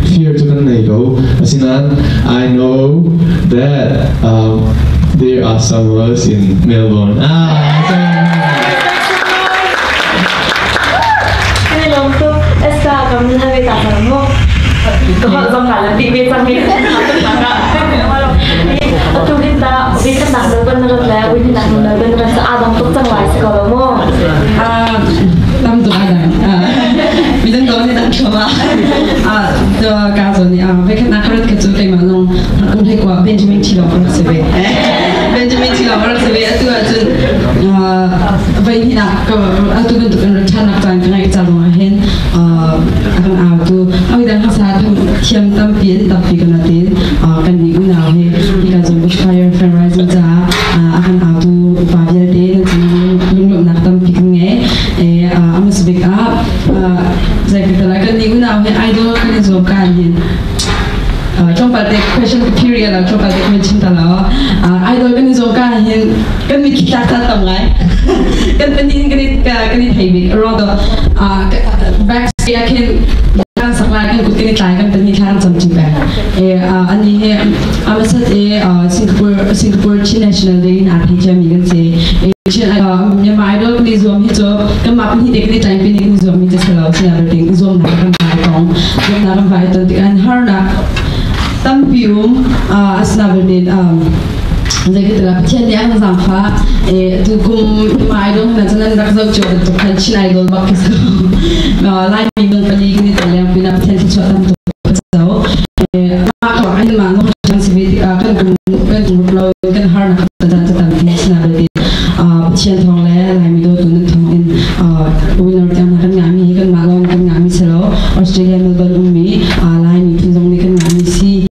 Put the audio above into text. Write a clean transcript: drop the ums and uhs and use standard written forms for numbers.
Fear cu kan nei ko. Asinain I know that there are some of us in Melbourne. Ah, Kan i lawm tuk. Esther kam na ve ta cang mu. Ka holh zong ka lan ti ve cang hi. Atu hin ta vi kan nak Melbourne na rat le vi nak Melbourne na rat sa adang tuk cang lai si ko lo mu. Tam tuk adang. Midang ko ni dang thoma. To ka zo ni ve khat nak rat ka chu keimah nong kum hlei kwa Benjamin Thilo rak si ve. Benjamin Thilo rak si ve atu ahcun voi hnih ka atu bantuk in ṭhanak caan ka ngeih ca zongah hin a kan autu hawi hmasa thiam tampi an tampi kan natin kan nih unau he hika zong bushfire fundraising caah a kan autu upa vialte nan cung lunglawmhnak tampi kan ngei. Amas bik ah zei ka tala kan nih unau he idol kan i zuam ka hin tlawmpal te question period ah tlawmpal te kan chim ta lo. Idol kan i zuam ka hin kan mitthli tlak ta tam ngai. Kan pahnih kan i kan i thei bik ro do backstage ah khin kan sak lai, kan kut kan i tlai, kan pahnih thla kan cam ṭi peng. E ani he amasat e Singapore Chin National Day in aa thei cia mi kan si. E Chin Myanmar Idol kan i zuam hi cu kanmah pahnih te kan i tlai pin kan i zuam mi cu si lo, sina ding zuamnak kan vai tong, zuamnak kan vai ton tikah harnak tampi um. Asina belte zeikatila Pathian nih a kan zaangfah. E tu kum Myanmar Idol hna cu nan rak zoh cio bantuk khan Chin Idol bak khi si. Laimi nung pali kan i tel leng pinah Pathian thluachuah tam tuk zo. Mah ko an mah nong kan si ve tikah kan kum kan kum lo kan harnak kan tampi. Sina belte Pathian thawng le Laimi dawtu nan thawng in winner tiang hna kan ngahmi hi kanmah lawng kan ngahmi si lo. Australia.